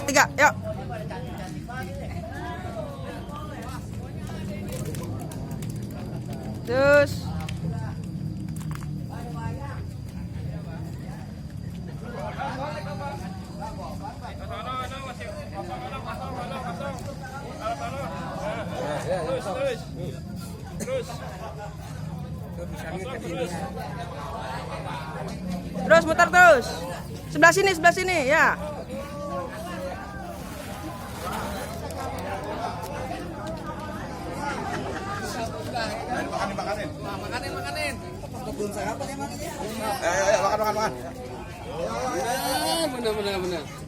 3, yuk. Terus. Terus muter terus. Sebelah sini ya. Makanin. Kebun saya apa nih makannya? Ayo, makan. Benar.